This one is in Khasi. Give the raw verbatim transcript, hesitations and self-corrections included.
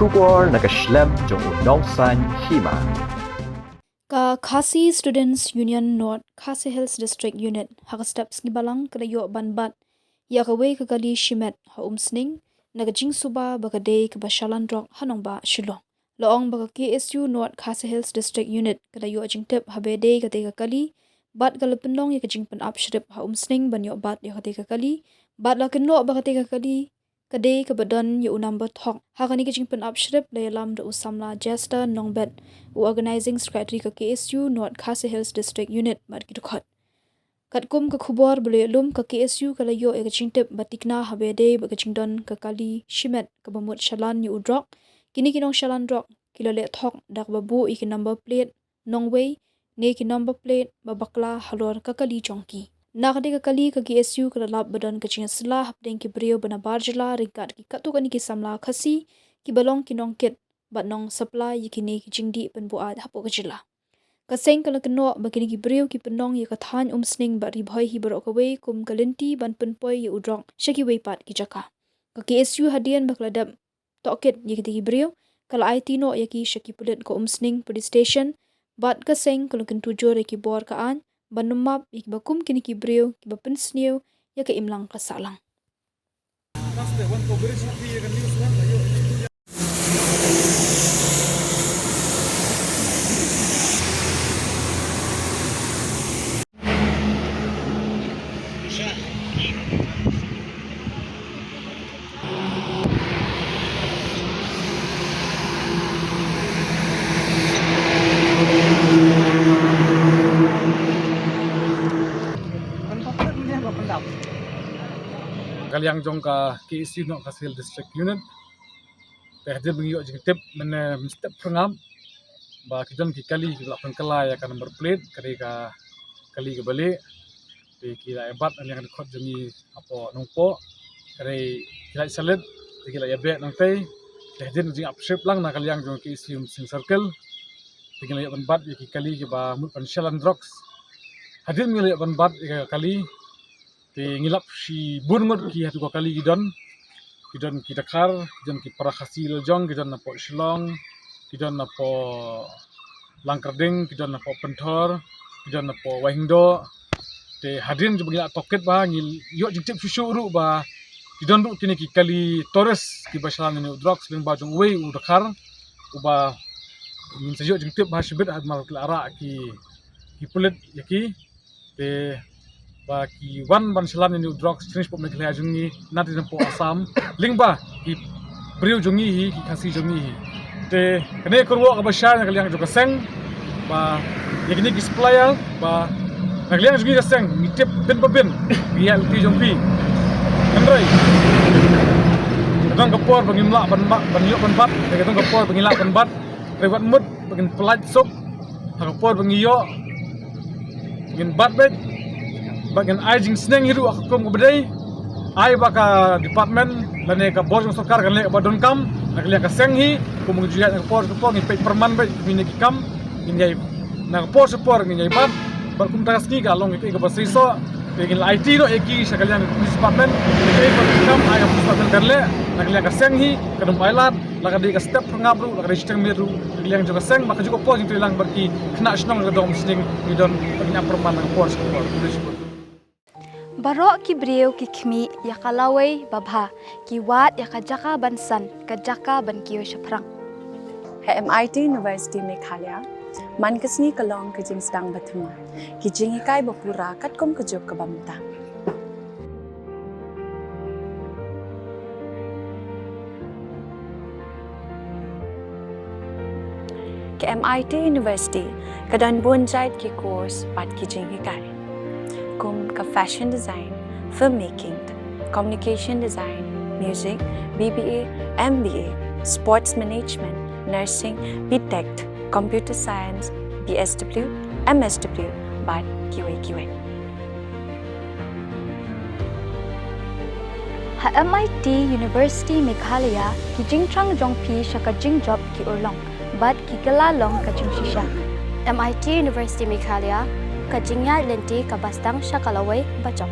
Khubor na ka shlem jong u nongsan hima. Ka Khasi Students Union North Khasi Hills District Unit ha ka step sngi Balang ka la ïoh ban bat ïa kawei ka kali shimet ha Umsning na ka jingsuba ba ka dei kaba shalan drok ha nongbah Shillong. La ong ba ka K S U North Khasi Hills District Unit ka la ïoh jingtip ha ba dei katei ka kali bad ka la pynlong ïa ka jingpynap shrip ha Umsning ban ïoh bat ïa katei ka kali bad la kynnoh ba katei ka kali ka dei kaba don ïa u number thok. Ha kane ka jingpynap shrip la ïalam da u samla Jester Nongbet, u Organizing Secretary ka K S U North Khasi Hills District Unit, bad ki dkhot. Katkum ka khubor ba la ïoh lum, ka K S U ka la ïoh ïa ka jingtip ba thikna ha ba dei bad ka jingdon ka kali shimet kaba mut shalan ïa u drok. Kine ki nongshalan drok ki la leh thok da kaba buh ïa ki number plate nongwei ne ki number plate ba bakla halor ka kali jong ki. Na katei ka kali ka K S U ka la lap ba don ka jingïasylla hapdeng ki briew ba na bar jylla ryngkat ki katto katne ki samla Khasi kiba long ki nongkit bad nongsupply ïa kine ki jingdih pynbuaid hapoh ka jylla. Ka seng ka la kynnoh ba kine ki briew ki pynlong ïa ka thaiñ Umsning bad Ri Bhoi hi baroh kawei kum ka lynti ban pynpoi ïa u drok sha kiwei pat ki jaka. Ka K S U hadien ba ka la dep tohkit ïa kitei ki briew ka la aiti noh ïa ki sha ki pulit ka Umsning Police Station bad ka seng ka la kyntu jur ïa ki bor ka aiñ ban ym map ïa kiba kum kine ki briew kiba pynsniew ïa ka imlang ka sahlang. Ka liang jong ka K S U North Khasi Hills District Unit. Te hadien ba ngi ïoh jingtip mynne mynstep phyrngab ba ki don ki kali kiba la pynkylla ïa ka number plate, ka dei ka kali kaba lieh. Te ki la ïa bat na liang ka dkhot jong ngi hapoh Nongpoh, ka dei ki la ïa salit, te ki la ïa beh nangtei. Te hadien jingïap shrip lang na ka liang jong ka K S U Umsning Circle, te ngi la ïoh ban bat ïa ki kali kiba mut ban shalan drugs. Hadien ngi la ïoh ban bat ïa ka kali, te ngi lap shibun ngut ki hato ka kali ki don. Ki don ki Dkhar, ki don ki para Khasi Lajong, ki don napoh Shillong, ki don napoh Langkyrding, ki don napoh Pynthor, ki don napoh Waihingdoh. Te hadien jong ba ngi la tohkit bha ngi ïoh jingtip shuh shuh ruh ba ki don ruh kine ki kali tourist kiba shalan ïa u drugs lyngba jong uwei u Dkhar uba ngin sa ïoh jingtip bha shibit ha mar ki la rah ki, ki pulit ïa ki. Te ba ki wan ban shalan ïa u drugs sha Meghalaya jong ngi na dei napoh Assam lyngba ki briew jong ngi hi, ki Khasi jong ngi hi. Te kane ka ruh kaba shai na ka liang jong ka seng ba ïa kine ki supplier ba na ka liang jong ngi ka seng ngi tip bin ba bin ngi ïa lynti jong phi. Hynrei ka don ka por ba ngim lah ban, ban ïoh ban bat, ka don ka por ba ngi lah ban bat. Hynrei wat mut ba ngin pyllait suk ha ka por ba ngi ïoh, ngin bat beit bad ngin ai jingsneng hi ruh ha ka kum kaba dei. Ai ba ka department lane ka bor jong sorkar kan leh kaba donkam na ka liang ka seng hi. Kum ngi ju ïaid na ka por sha ka por ngin peit pyrman beit kumne ki kam, ngin ïai na ka por sha ka por ngin ïai bat. Bad kumta ka sngi ka long kaei kaba seisoh te ngin la aiti noh ïa ki sha ka liang ka police department. Kaei kaba donkam ai ka police department kan leh na ka liang ka seng hi. Ka dum ai lad la ka dei ka step phyrngab ruh, la ka dei shiteng miet ruh, ka liang jong ka seng ba kajuh ka por jingtrei lang bad ki khynnah shnong ka dong sning ngi don ba ngin ap pyrman na ka por sha ka por. Baroh ki briew ki khmih ïa ka lawei babha, ki wad ïa ka jaka ban san, ka jaka ban kiew shaphrang. Ha M I T University Meghalaya man ka sngi ka long ka jingsdang ba thymmai, ki jinghikai ba pura katkum ka juk kaba mynta. Ka M I T University ka don bun jait ki course bad ki jinghikai kum ka fashion design, filmmaking, communication design, music, B B A, M B A, sports management, nursing, B Tech, computer science, B S W, M S W bad kiwei kiwei. Ha M I T University Meghalaya ki jingthrang jong phi sha ka jingjop ki urlong bad ki kylla long ka jingshisha. M I T University Meghalaya, ka jingïaid lynti kaba sdang sha ka lawei bajop.